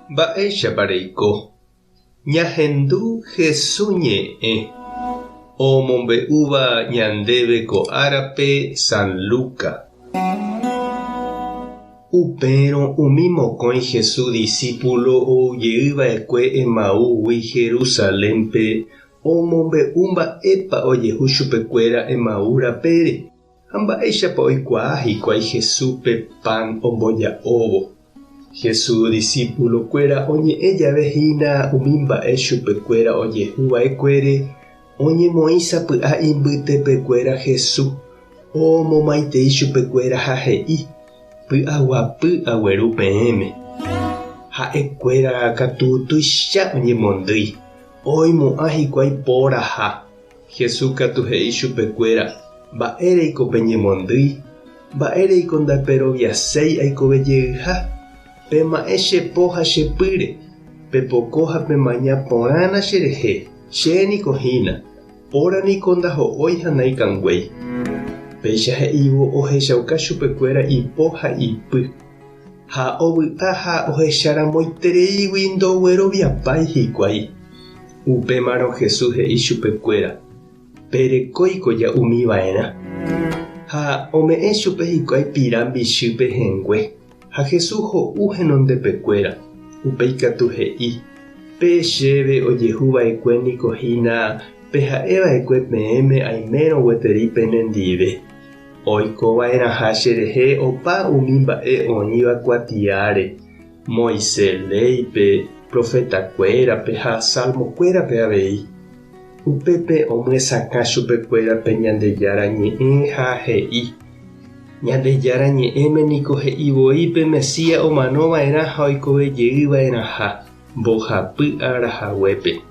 Mba'éichapa reiko? Ñahendu Hesu ñe'ẽ omombe'úva ñandéve ko árape San Luca. Upérõ umi mokõi Hesu disípulo oujey va'ekue Emaúgui Jerusalénpe omombe'u mba'épa ojehu chupekuéra Emaú rapére. Ha mba'éichapa oikuaa hikuái Jesúspe pan omboja'óvo? Jesús disipulokuéra oñe'ẽ jave hína umi mba'e chupekuéra ojehu va'ekuére, oñemoĩ sapy'a imbytepekuéra Jesús, omomaitei chupekuéra ha he'i, Py'aguapy agueru peẽme. Ha'ekuéra katu tuicha oñemondýi, oimo'ã hikuái póraha. Jesús katu he'i chupekuéra, Mba'éreiko peñemondýi? Mba'éreiko ndaperoviaséi aikove jeyha? Pema'ẽ che po ha che pýre, pepoko ha pemaña porãna cherehe, che niko hína, póra niko ndaho'ói ha naikanguéi. Péicha he'ívo ohechauka chupekuéra ipo ha ipy. Ha ovy'a ha ohecharamoitereígui ndogueroviapái hikuái. Upémarõ Jesús he'i chupekuéra, Perekóiko ja'umi va'erã. Ha ome'ẽ chupe hikuái pira mbichy pehẽngue, ha Jesús ho'u henondepekuéra. Upéi katu he'i, Pe chéve ojehu va'ekue niko hína pe ha'e va'ekue peẽme aimérõ gueteri penendive. Oiko va'erãha cherehe opa umi mba'e oĩva kuatiáre. Moisés léipe, profetakuérape ha salmokuérape avei. Upépe omyesakã chupekuéra pe Ñandejára Ñe'ẽ ha he'i, Ñandejára Ñe'ẽme niko he'i voi pe Mesías omano va'erã ha oikove jey va'erãha mbohapy ára haguépe.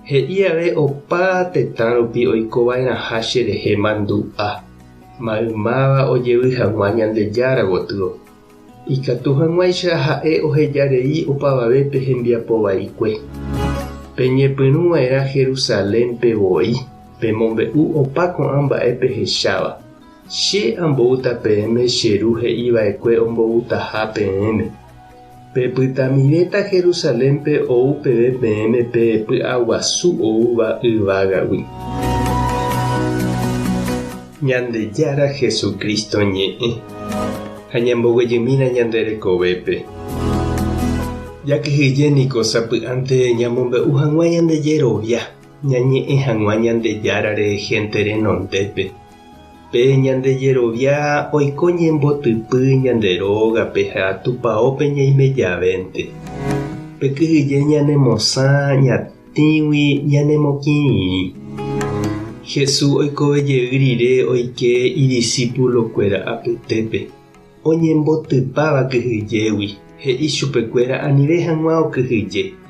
He'i ave opa tetã rupi oiko va'erãha cherehe mandu'a, maymáva ojevy hag̃ua Ñandejára gotyo. Ikatu hag̃uáicha ha'e oheja rei opavavépe hembiapo vaikue. Peñepyrũ va'erã Jerusalénpe voi, pemombe'u opa ko'ã mba'e pehecháva. Che amboúta peẽme che Ru he'i va'ekue omboutaha peẽme. Pepytamivéta Jerusalénpe ou peve peẽme pe py'aguasu oúva yvágagui. Ñandejára Jesucristo ñe'ẽ ha ñamboguejymína ñande rekovépe. Jakyhyje niko sapy'ánte ñamombe'u hag̃ua ñande jerovia, ñañe'ẽ hag̃ua Ñandejárare hénte renondépe. Pe ñande jerovia oiko ñembotypy ñande rógape ha tupaópe ñaime javénte. Pe kyhyje ñanemosã ñatĩgui ñanemokirirĩ. Jesús oikove jey rire oike idisípulokuéra apytépe, oñembotypáva kyhyjégui, he'i chupekuéra anive hag̃ua okyhyje.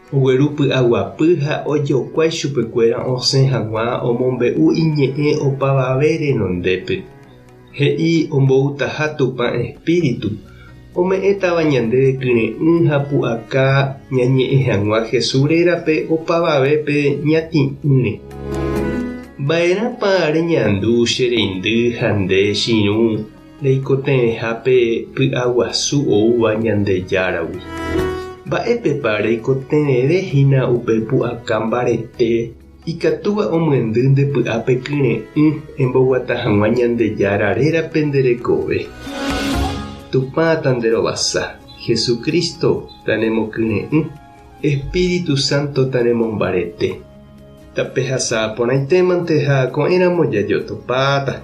Ogueru py'aguapy ha ojokuái chupekuéra osẽ hag̃ua omombe'u iñe'ẽ opavave renondépe. He'i omboutaha Tupã Espíritu, ome'ẽtava ñandéve kyre'ỹ ha pu'aka ñañe'ẽ hag̃ua Jesús rérape opavavépe ñatĩ'ỹre. Mba'erãpa reñandu che reindy ha nde che irũ reikotevẽha pe py'aguasu oúva Ñandejáragui? Mba'épepa reikotevẽve hína upe pu'aka mbarete ikatúva omyendy nde py'ápe kyre'ỹ emboguata hag̃ua Ñandejára rérape nde rekove? Tupã tanderovasa, Jesucristo tanemokyre'ỹ, Espíritu Santo tanemombarete. Tapehasa porãitémante ha ko'ẽramo jajotopáta.